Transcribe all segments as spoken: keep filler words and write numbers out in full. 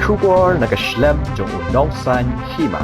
Khubor na ka shlem jong u Nongsaiñ Hima.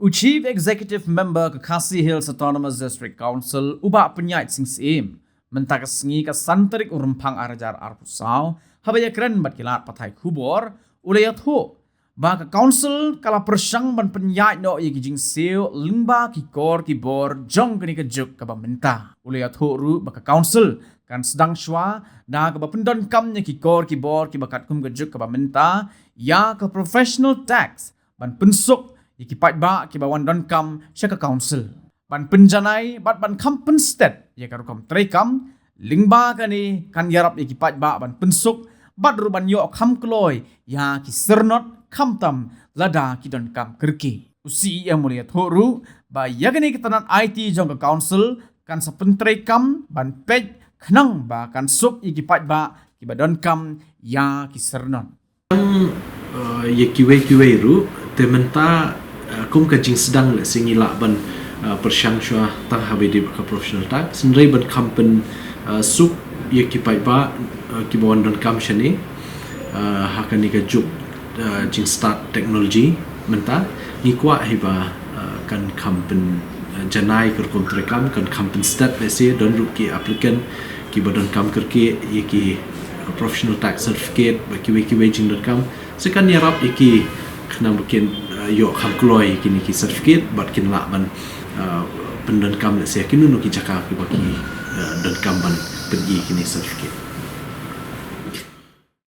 U Chief Executive Member ka Khasi Hills Autonomous District Council, u Bah Pynïaid Sing Syiem, mynta ka sngi ka san tarik u Rymphang ar hajar arphew saw, haba ïakren bad ki lad pathai khubor, u la ïathuh ba ka Council ka la pyrshang ban pynïaid noh ïa ki jingsiew lyngba ki kor ki bor jong kane ka juk kaba mynta. U la ïathuh ruh ba ka Council kan sdang shuwa da kaba pyndonkam ïa ki kor ki bor kiba katkum ka juk kaba mynta ïa ka professional tax ban pynsuk ïa ki paidbah kiba wan donkam sha ka Council, ban pynjanai bad ban kham pynstet ïa ka rukom treikam lyngba kane kan ïarap ïa ki paidbah ban pynsuk bad ruh ban ïoh kham kloi ïa ki syrnod khamtam lada ki donkam kyrkieh. U C E M u la ïathuh ruh ba ïa kane ka tnat I T jong ka Council kan sa pyntreikam ban peit khnang ba kan suk ïa ki paidbah kiba donkam ïa ki syrnod. Tang, uh, ïa kiwei kiwei ruh, te mynta, uh, kum ka jingsdang lehse ngi lah ban, uh, pyrshang shuwa tang haba ïadei bad ka professional tax, hynrei ban kham pyn, uh, suk ïa ki paidbah, uh, kiba wan donkam shane, uh, ha kane ka juk, uh, jingstad technology mynta, ngi kwah hi ba, uh, kan kham pyn, uh, janai ka rukom treikam, kan kham pynstet lehse don ruh ki applicant kiba donkam kyrkieh ïa ki, uh, professional tax certificate bad kiwei kiwei jingdonkam. Sa kan ïarap ïa ki khnang ba kin, uh, ïoh kham kloi ïa kine ki certificate bad kin lah ban, uh, pyndonkam lehse ha kino kino ki jaka kiba ki, uh, donkam ban pyni ïa kine certificate.